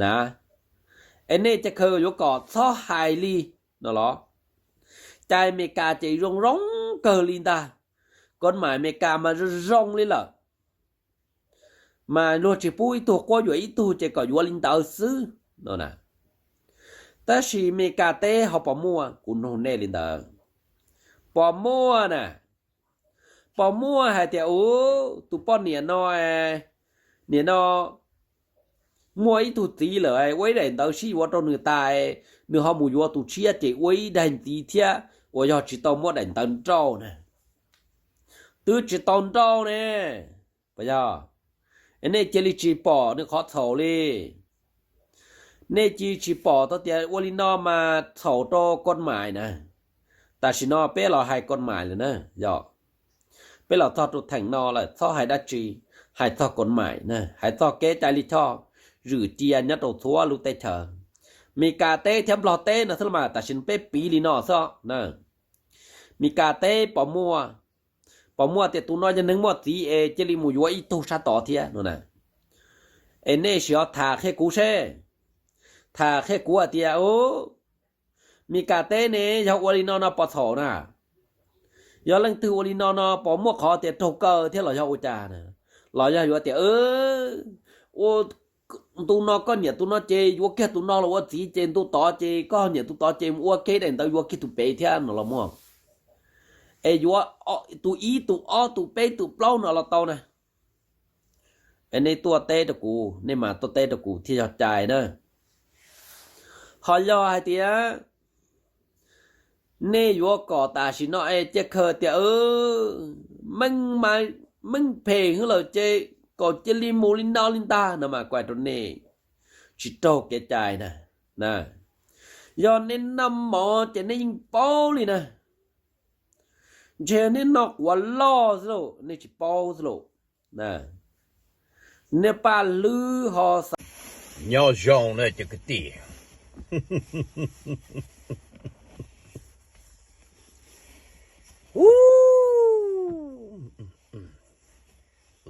na. Es nej cia khawv yuav kom txhob hais li no los? Cai Amelikas ces zoo zoo kawg li ntag, koj mam Amelikas mas zoo zoo li lawm, mas luag tsis pub ib tug quab yuam ib tug ces kom yuav li ntawd xwb no na. Tab sis Amelikas teb ho puas muaj? Kuv nug nej li ntawd, puas muaj na? Puas muaj hais tias u, tus poj niam no, niam no muaj ib tug txiv lawm, ua ib daim ntawv sib yuav rau nws tas, nws ho mus yuav tus tshiab ces ua ib daim ntxiv thiab uas yog tsis tau muab daim ntawv nrauj na? Twb tsis tau nrauj ne. Puas yog? Es nej cia li tsis pom nws qhov txhaum li. Nej cia li tsis pom tau tias ua li no mas txhaum rau koj mam na. Tam sim no peb los hais koj mam lawm na, yog peb los txog rau theem no lawm, txhob hais dab tsi, hais txog koj mam na, hais txog kev cai lij choj zwm cia nyob rau txhua lub teb chaws. Amelikas teb thiab Nplog teb no xwb los mas tam sim no peb piv li no xwb na. Amelikas teb puas muaj, puas muaj tias tus no yog neeg muaj txiv es cia li mus yuav ib tug sab tod thiab no na? Es nej sim ho tham qhia kuv seb, tham qhia kuv hais tias u, Amelikas teb ne yog ua li no no puas txhaum na? Yog leej twg ua li no no puas muaj qhov tias raug kaw thiab los yog ua cas na? Los yog yuav tias ua ntu no koj nyiam tus no ces yuav kiag tus no los ua txiv, ces ntu tod ces koj nyiam tus tod ces mus ua kiag daim ntawv yuav kiag tus pem thiab no los muaj? Es yuav tus ib tus ob tus peb tus plaub no los tau na? Es nej tuaj teb rau kuv, nej mam tuaj teb rau kuv thiaj yog cai na. Ho yog hais tias nej yuav kom tam sim no es cia khaws tias meej phem hwv lawm ces kom cia li mus li no li ntag no mas kuv hais rau nej, tsis raug kev cai na. Yog nej noj mov ces nej yeej paub li na. Ntshe nej noj quav loj xwb lauj, nej tsis paub xwb lauj. Nej paj hlwb ho xav. Nyob zoo na cov kwv tij.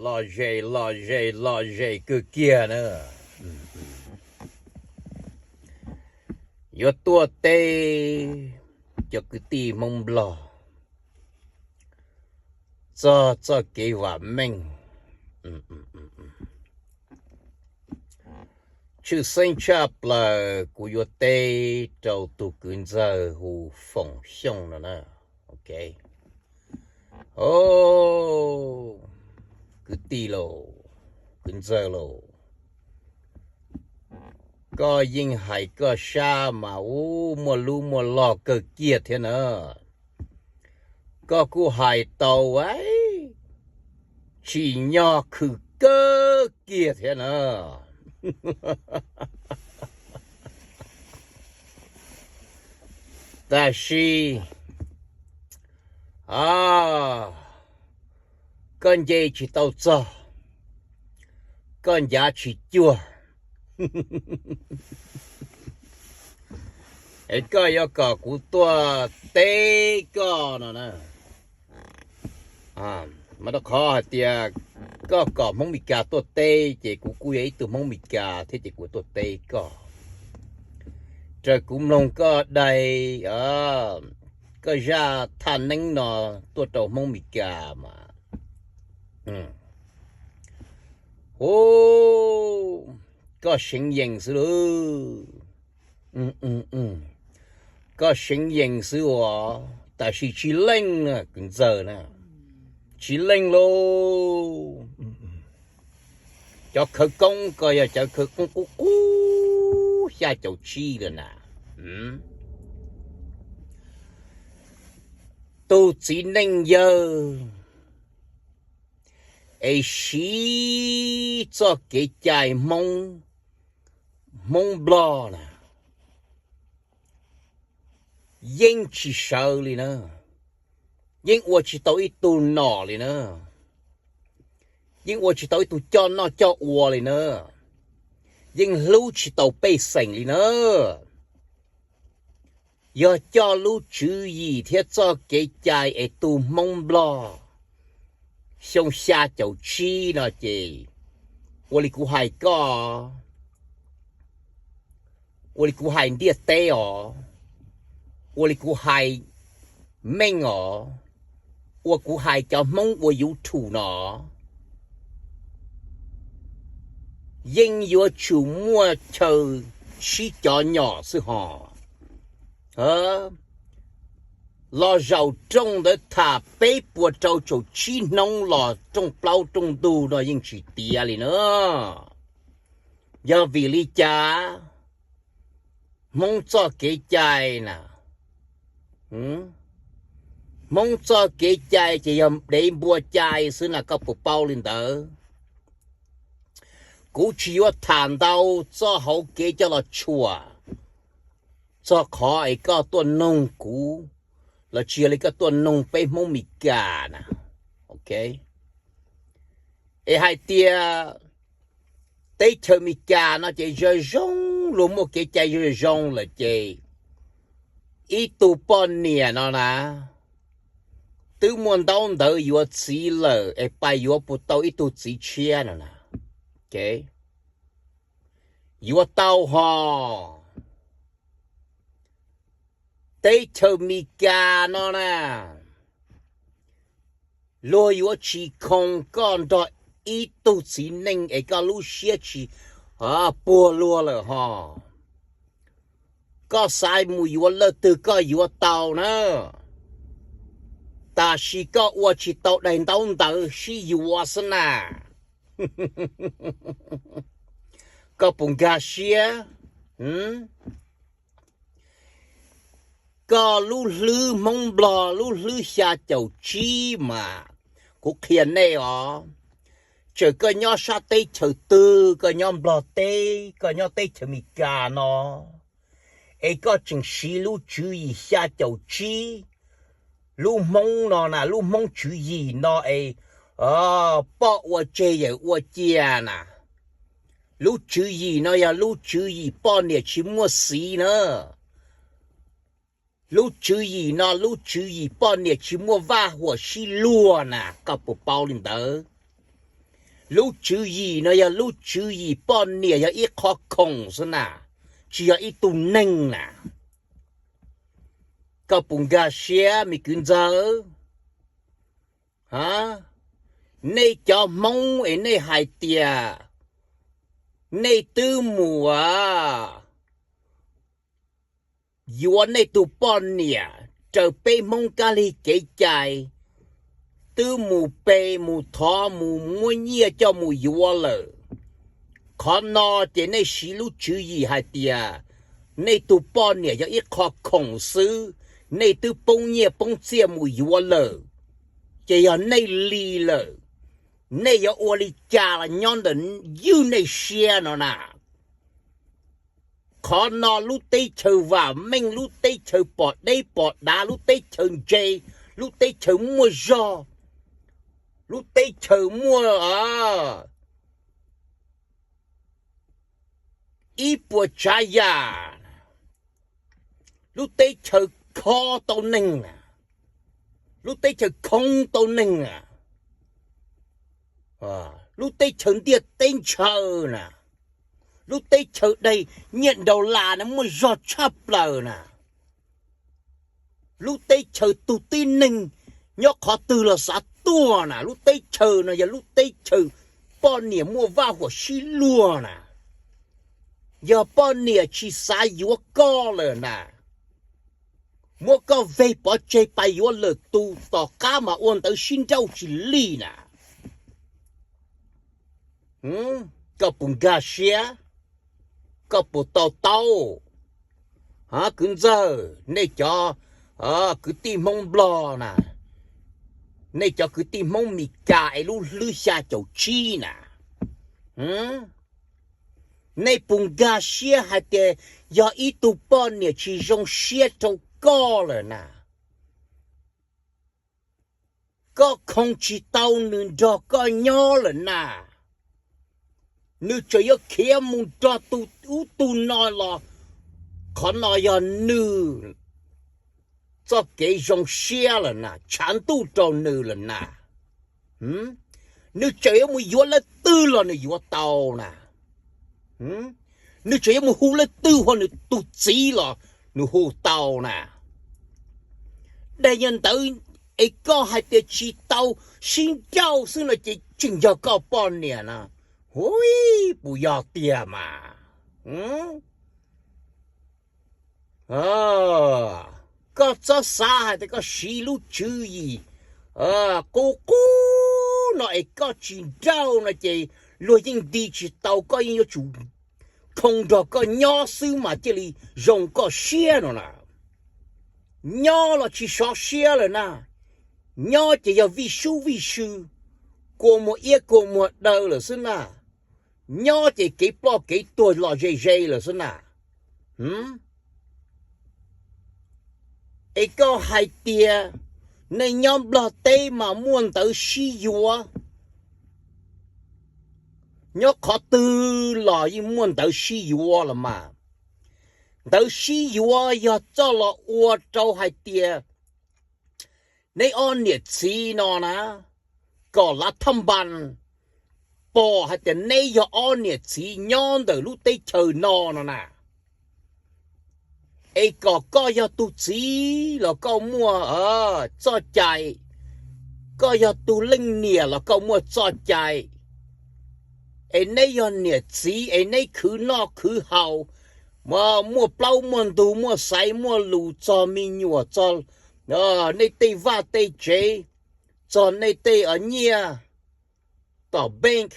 Lom zem lom zem lom zem kawg kiag na. Yuav tuaj teb cov kwv tij Hmoob Nplog txog txoj kev vam meej. Tshwj xeeb tshaj plaws kuv yuav teb rau tus kwv ntxawg hu Foom Xyooj no na. Kwv tij lauj, kwv ntxawg lauj, koj yeej hais koj sab mas ub muaj lub muaj log kawg kiag thiab na. Koj kuj hais tau tsim nyog khwm kawg kiag thiab na. Tab sis koj nce tsis tau txog, koj ncav tsis cuag. Es koj yuav kom kuv tuaj teb koj no na. Mas rau qhov hais tias koj kom Hmoob Mes Kas tuaj teb ces kuv kuj yog ib tug Hmoob Mes Kas thiab ces kuv tuaj teb koj. Raws kuv mloog koj dai koj zaj thaj neeb no tuaj rau Hmoob Mes Kas mas, hu, koj seev yees xwb lauj. Koj seev yees xwb os, tab sis tsis leej na kwv ntxawg na, tsis leej lauj. Cov khawv koob ko yog cov khawv koob qub qub xya caum tsib lawm na. Tus txiv neej yawg es siv txoj kev cai Hmoob, Hmoob Nplog na, yeej tsis sawv li na, yeej ua tsis tau ib tug nom li na, yeej ua tsis tau ib tug coj noj coj ua li na, yeej hlub tsis tau pej xeem li na. Yog coj lub tswv yim thiab txoj kev cai es tu Hmoob Nplog xyoo xya caum tsib no ces, ua li kuv hais koj, ua li kuv hais ntiaj teb os, ua li kuv hais meej os, ua kuv hais cov Hmoob ua YouTube no, yeej yuav tsum muaj chaw sib cov nyom xwb hos. Los zaum rooj ntawd tham peb puas rau caum tsib hnub los rooj plaub rooj ntug no yeej tsis tiav li na. Yog vim li cas? Hmoob txoj kev cai na, Hmoob txoj kev cai ces yog dev npua cai xwb na, koj puas paub li ntawd? Kuv tsis yuav tham ntau txoj hauv kev coj los tshuam txog qhov es koj tuaj noog kuv, los tsis yog li koj tuaj noog peb Hmoob Mes Kas na. Es hais tias teb chaws Mes Kas no ces zoo zoo, luag muaj kev cai zoo zoo lawm ces ib tug poj niam no na, twb muaj ntaub ntawv yuav txiv lawm es pais yuav puas tau ib tug txiv tshiab no na? Yuav tau hos. Teb chaws Mes Kas no na, luag yuav tsis khoo koj nrog ib tug txiv neej es koj lub siab tsis puag luag lawm hos. Koj xav mus yuav leej twg koj yuav tau na, tab sis koj ua tsis tau daim ntaub ntawv sib yuav xwb na. Koj puas nkag siab? Koj lub hlwb Hmoob Nplog lub hlwb xya caum tsib mas kuv qhia nej os, txawm koj nyob sab teb chaws twg, koj nyob Nplog teb, koj nyob teb chaws Mes Kas no, es koj tseem siv lub tswv yim xya caum tsib, lub Hmoob no na, lub Hmoob tswv yim no es poj ua tseg yawm ua cia na. Lub tswv yim no yog lub tswv yim poj niam tsis muaj xiv na. Lub tswv yim no lub tswv yim poj niam tsis muaj vaj huam sib luag na, koj puas paub li ntawd? Lub tswv yim no yog lub tswv yim poj niam yog ib qho khoom xwb na, tsis yog ib tug neeg na. Koj puas nkag siab me kwv ntxawg? Nej cov Hmoob es nej hais tias nej twb mus yuav nej tus poj niam raws peb Hmoob kab lig kev cai, twb mus pe mus thov mus muab nyiaj coj mus yuav lawm. Qhov no ces nej siv lub tswv yim hais tias nej tus poj niam yog ib qho khoom xwb, nej twb poob nyiaj poob txiaj mus yuav lawm, ces yog nej li lawm. Nej yuav ua li cas los nyob ntawm ywj nej siab no na. Qhov no lub teb chaws vam meej, lub teb chaws pom deb pom dav, lub teb chaws ntse, lub teb chaws muaj zog, lub teb chaws muaj ib puas tsav yam, lub teb chaws kho tau neeg, lub teb chaws khoo tau neeg, lub teb chaws ntiaj teb ntshaw na, lub teb chaws daig nyiaj ntaus las na muaj zog tshaj plaws na, lub teb chaws tug tib neeg nyob qhov twg los xav tuaj na, lub teb chaws no yog lub teb chaws poj niam muaj vaj huam sib luag na. Yog poj niam tsis xav yuav koj lawm na, muab koj veg pov tseg pais yuav lwm tus tom qab mas ua ntawv sib nrauj tsis lig na. Koj puas nkag siab? Koj puas to taub? Kwv ntxawg, nej cov kwv tij Hmoob Nplog na, nej cov kwv tij Hmoob Mes Kas es lub hlwb xya caum tsib na, nej puas nkag siab hais tias yog ib tug poj niam tsis zoo siab rau koj lawm na, koj khoo tsis tau nws nrog koj nyob lawm na, nws tseem yuav khiav mus nrog tus ub tug no los, qhov no yog nws txoj kev zoo siab lawm na, tshav ntuj rau nws lawm na. Nws tseem yuav mus yuav leej twg los nws yuav tau na. Nws tseem yuav mus hu leej twg ua nws tus txiv los nws hu tau na. Dag yog ntawd es koj hais tias tsis tau sib nrauj xwb no ces tseem yog koj poj niam na. Hu, puas yog tiag mas? Koj txhob xav hais tias koj siv lub tswv yim qub qub no es koj tsis nrauj no ces luag yeej nti tsis tau, koj yeej yuav tsum khoo nrog koj nyob xwb mas cia li zoo koj siab no na. Nyob los tsis sov siab lawm na. Nyob ces yog vij sub vij sw, kua muag iab kua muag daw lawm xwb na. Nyob ces kev ploj kev tuag los ze ze lawm xwb na. Es koj hais tias nej nyob Nplog teb mas muaj ntawv sib yuav, nyob qhov twg los yeej muaj ntawv sib yuav los mas. Ntawv sib yuav yog coj los ua rau hais tias neb ob niam txiv no na, kom lav thaj npas pom hais tias neb yog ob niam txiv nyob ntawm lub teb chaws no no na. Es kom koj yog tus txiv los koj muaj txoj cai, koj yog tus leej niam los koj muaj txoj cai. Es neb yog niam txiv es neb khwv noj khwv haus, muaj plaub muaj ntug muaj xaiv muaj lus txog me nyuam, txog nej tej vaj tej tsev, txog nej tej nyiaj tom bank.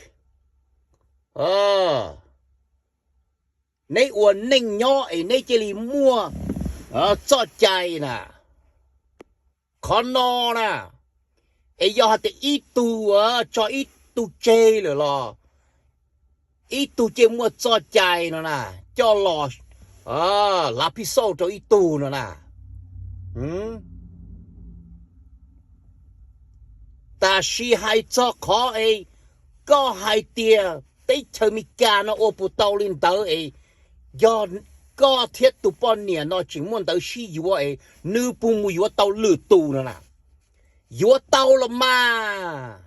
Neb ua neej nyob es neb cia li muaj txoj cai na. Qhov no na, es yog hais tias ib tug tso ib tug tseg lawm los ib tug cia muaj txoj cai no na, coj los lav phij xauj rau ib tug no na. Tam sim hais txog qhov es koj hais tias teb chaws Amelikas no ua puas tau li ntawd es yog koj thiab tus poj niam no tseem muaj ntawv sib yuav es nws puas mus yuav tau lwm tus no na? Yuav tau los mas.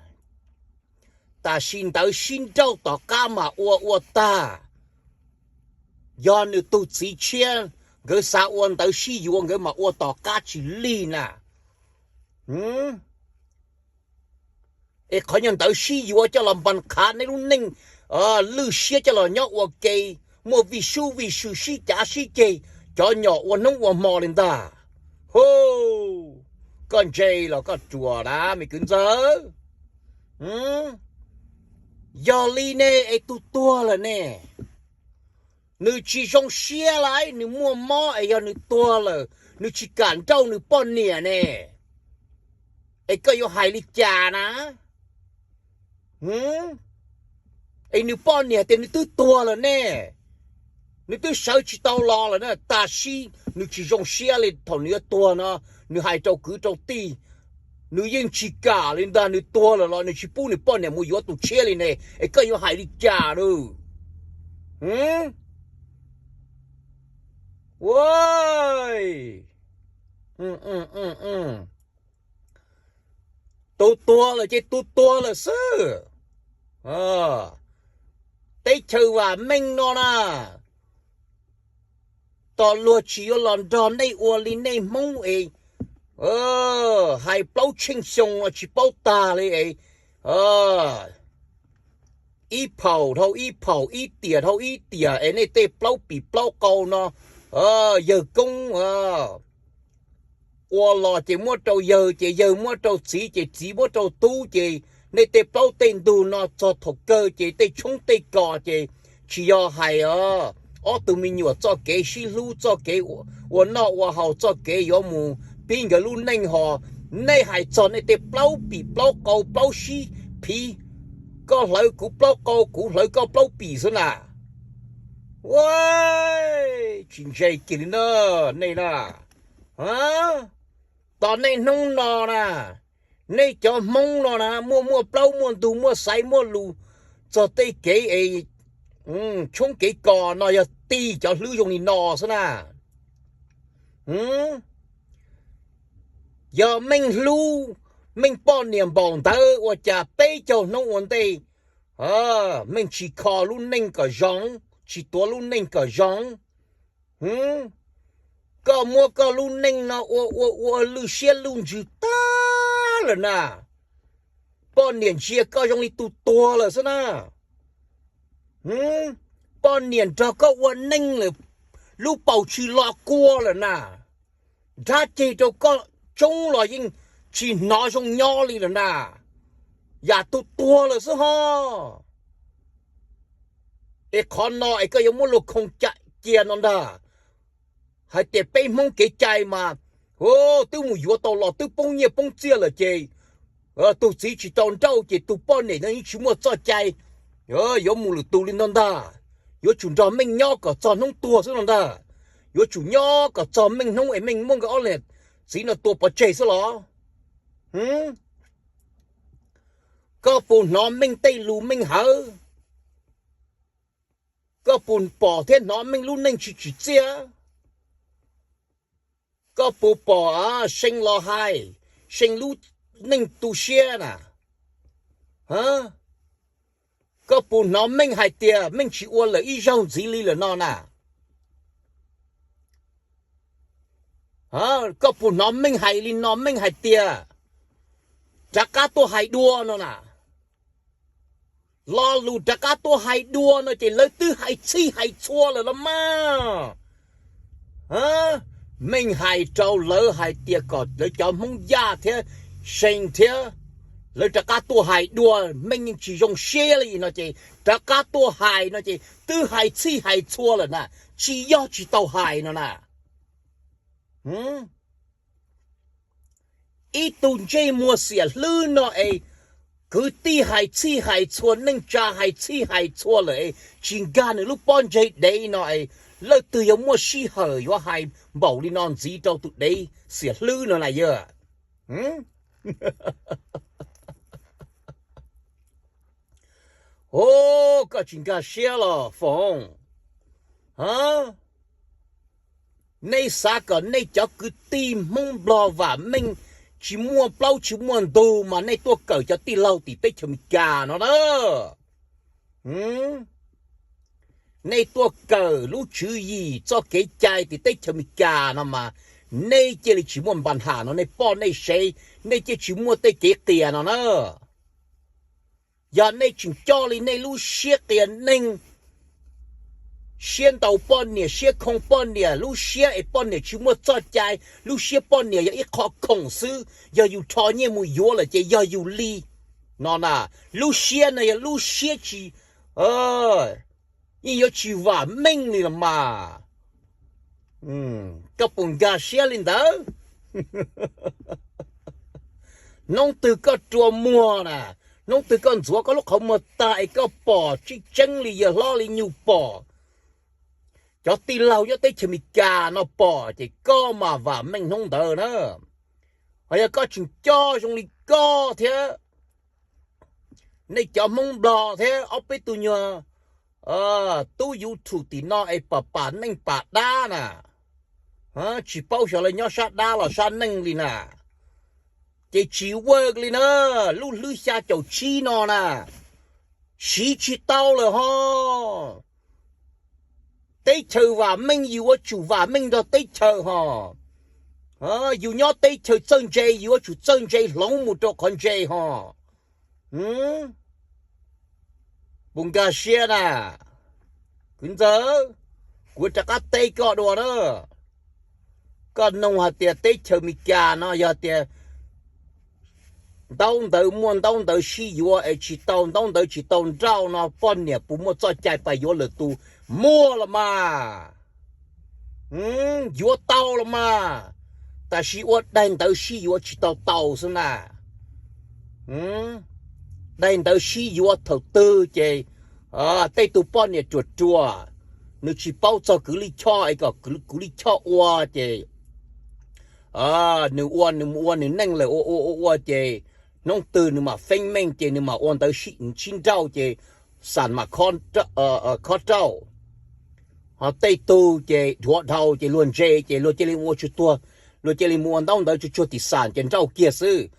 Tam sim ntawv sib nrauj tom qab mas ua ua tag. Yog nws tus txiv tshiab nkawd xav ua ntawv sib yuav nkawd mas ua tom qab tsis lig na. Es qhov nyuag ntawv sib yuav coj los npas qhav nej lub neej lwj siab coj los nyob ua ke, muaj vij sub vij sw sib cav sib ceg, cov nyom ua hnub ua hmo li ntag. Hu, koj ntse los koj ruam na me kwv ntxawg. Yog li ne es tus tuag lawm ne, nws tsis zoo siab lauj, nws muaj mob es yog nws tuag lawm nws tsis kam nrauj nws poj niam ne, es koj yuav hais li cas na? Es nws poj niam tias nws twb tuag lawm ne, nws twb sawv tsis tau los lawm na, tam sim nws tsis zoo siab li thaum nws yuav tuag no, nws hais rau kwv rau tij, nws yeej tsis kam li ntag, nws tuag lawm los nws tsis pub nws poj niam mus yuav tus tshiab li ne, es koj yuav hais li cas lauj? Ua, tus tuag lawm ces tus tuag lawm xwb. Teb chaws vam meej no na, tos luag tsis yuav los nrog nej ua li nej Hmoob es hais plaub tsheej xyoo tsis paub tag li es ib phaum dhau ib phaum, ib tiam dhau ib tiam es nej tej plaub pim plaub qau no, yawg koob ua los ces muab rau yawg, ces yawg muab rau txiv, ces txiv muab rau tub, ces nej tej plaub tej ntug no txog thaum kawg ces tej tshoob tej kos ces tsis yog hais ob tug me nyuam txoj kev sib hlub, txoj kev ua noj ua haus, txoj kev yuav mus pib nkawd lub neej ho, nej hais txog nej tej plaub pim plaub qau plaub sib phiv, koj hlawv kuv plaub qau kuv hlawv koj plaub pim xwb na. Ua, tsis ntse kiag li na, nej na. Tos nej hnub no na, nej cov Hmoob no na muaj muaj plaub muaj ntug muaj xaiv muaj lus txog tej kev es tshoob kev kos no yog tig cov hlwb zoo li no xwb na. Yog meej hlub, meej poj niam npaum ntawd ua cas peb caug hnub ua ntej meej tsis kho lub neej kom zoo, tsis tuav lub neej kom zoo. Koj muab koj lub neej no ua ua ua lwj siab lwj ntsws tag lawm na. Poj niam ntsia koj zoo li tus tuag lawm xwb na. Poj niam nrog koj ua neej lawm, lub paus tsis lo kua lawm na. Nrhab ceg rau koj tsoob los yeej tsis hnov zoo nyob li lawm na. Yam tus tuag lawm xwb ho. Es qhov no es koj yuav muab luag khoo cia no ntag. Hais tias peb Hmoob kev cai mas, twb mus yuav tau los twb poob nyiaj poob txiaj lawm ces tus txiv tsis tau nrauj ces tus poj niam no yeej tsis muaj txoj cai yuav mus lwm tus li no ntag. Yuav tsum nrog Meej nyob kom txog hnub tuag xwb no ntag. Yuav tsum nyob kom txog Meej hnub es Meej muab nkawd ob leeg txiv no tua pov tseg xwb los? Koj puas hnov Meej tej lus Meej hawv? Koj puas pom thiab hnov Meej lub neej tsis tsim txiaj? Koj puas pom See los hais, See lub neej tu siab na? Koj puas hnov Meej hais tias Meej tsis ua lawm ib zaug ntxiv li lawm no na? Koj puas hnov Meej hais li no, Meej hais tias rov qab tuaj hais dua no na? Lo lus rov qab tuaj hais dua no ces lawv twb hais txhij hais txhua lawm los mas. Meej hais rau lawv hais tias kom lawv cov Hmoob Yaj thiab See thiab lawv rov qab tuaj hais dua, Meej yeej tsis zoo siab li no ces rov qab tuaj hais no ces twb hais txhij hais txhua lawm na, tsis yog tsis tau hais no na. Ib tug ntsej muag xiam hlwb no es kwv tij hais txhij hais txhua, neej tsa hais txhij hais txhua lawm es tsis nkag nws lub pob ntseg dev no es leej twg yuav muaj sij hawm yuav hais npaum li no ntxiv rau tus dev xiam hlwb no na yog? Ov, koj tsis nkag siab los Foom? Nej xav kom nej cov kwv tij Hmoob Nplog vam meej tsis muaj plaub tsis muaj ntug mas nej tuaj kawm cov tij laug tim teb chaws Amelikas no na. Nej tuaj kawm lub tswv yim txoj kev cai tim teb chaws Amelikas no mas nej cia li tsis muaj npa nham no, nej poj nej sev, nej cia tsis muaj tej kev qias no na. Yog nej tseem coj li nej lub siab qias neeg, siab ntaus poj niam, siab khoo poj niam, lub siab es poj niam tsis muaj txoj cai, lub siab poj niam yog ib qho khoom xwb, yog yus rho nyiaj mus yuav lawm ces yog yus li no na. Lub siab no yog lub siab tsis, yeej yuav tsis vam meej li los mas. Koj puas nkag siab li ntawd? Hnub twg koj rua muag na, hnub twg koj ntxuav koj lub qhov muag tag es koj pom tseeb tseeb li yawg hlob li nyuj pom, cov tij laug nyob teb chaws Amelikas no pom ces koj mam vam meej hnub ntawd na. Ho yog koj tseem coj zoo li koj thiab nej cov Hmoob Nplog thiab ob peb tug nyuag tub YouTube tim no es pam pam neej pam dab na, tsis paub xyov lawv nyob sab dab los sab neej li na, ces tsis ua li na. Lub hlwb xya caum tsib no na, siv tsis tau lawm ho. Teb chaws vam meej yus yuav tsum vam meej nrog teb chaws ho. Yus nyob teb chaws txawj ntse yus yuav tsum txawj ntse hloov mus rau qhov ntse ho. Puas nkag siab na? Kwv ntxawg, kuv rov qab teb koj dua na. Koj nug hais tias teb chaws Amelikas no yog tias ntaub ntawv muaj ntaub ntawv sib yuav es tsis tau ntaub ntawv tsis tau nrauj no poj niam puas muaj txoj cai pais yuav lwm tus? Muaj los mas. Yuav tau los mas, tab sis ua daim ntawv sib yuav tsis tau tau xwb na. Daim ntawv sib yuav thaum twg ces tej tug poj niam ruam ruam, nws tsis paub txog kwv lij choj es kom kwv lij choj ua ces nws ua nws mus ua nws neej lawm ua ua ua ua ces hnub twg nws mam feeb meej ces nws mam ua ntawv sib nrauj ces xam mam khob rauj. Ho tej tug ces dhuav dhau ces luag ntse ces luag cia li ua tsis tuag, luag cia li mus ua ntaub ntawv tsuag tsuag tim xam ces nrauj kiag xwb.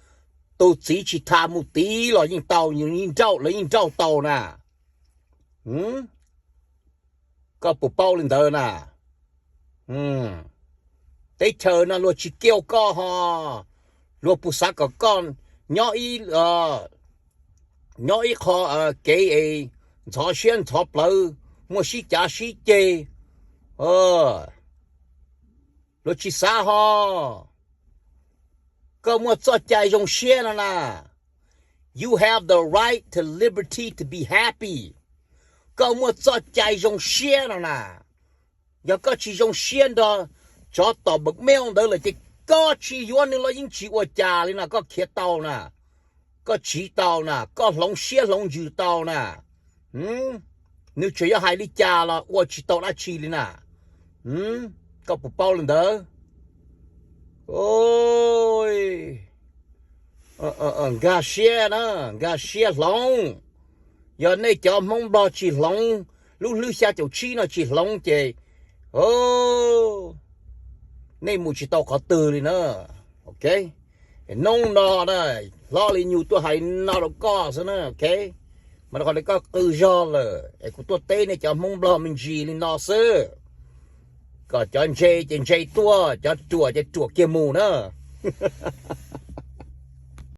Tus txiv tsis tha mus tid los yeej tau, yeej nrauj, lawv yeej nrauj tau na. Koj puas paub li ntawd na? Teb chaws no luag tsis kiau koj ho, luag puas xav kom koj nyob ib, nyob ib qho kev es ntxhov siab ntxhov plawv, muaj sib cav sib ceg. Luag tsis xav ho. Koj muaj txoj cai zoo siab no na. You have the right to liberty to be happy. Koj muaj txoj cai zoo siab no na. Yog koj tsis zoo siab nrog tsov tom npam meej ntawd lawm ces koj tsis yuav nws los yeej tsis ua cas li na, koj khiav tau na. Koj tsiv tau na, koj hloov siab hloov ntsws tau na. Nws tseem yuav hais li cas los ua tsis tau dab tsi li na. Koj puas paub li ntawd? Nkag siab na, nkag siab hloov. Yog nej cov Hmoob Nplog tsis hloov, lub hlwb xya caum tsib no tsis hloov ces nej mus tsis tau qhov twg li na. Ok, hnub no na, hlob Lis Nyug tuaj hais no rau koj xwb na, ok. Mas rau qhov koj qw zog lawm es kuv tuaj teb nej cov Hmoob Nplog me ntsis li no xwb, kom cov ntse ces ntse tuaj, cov ruam ces ruam kiag mus na.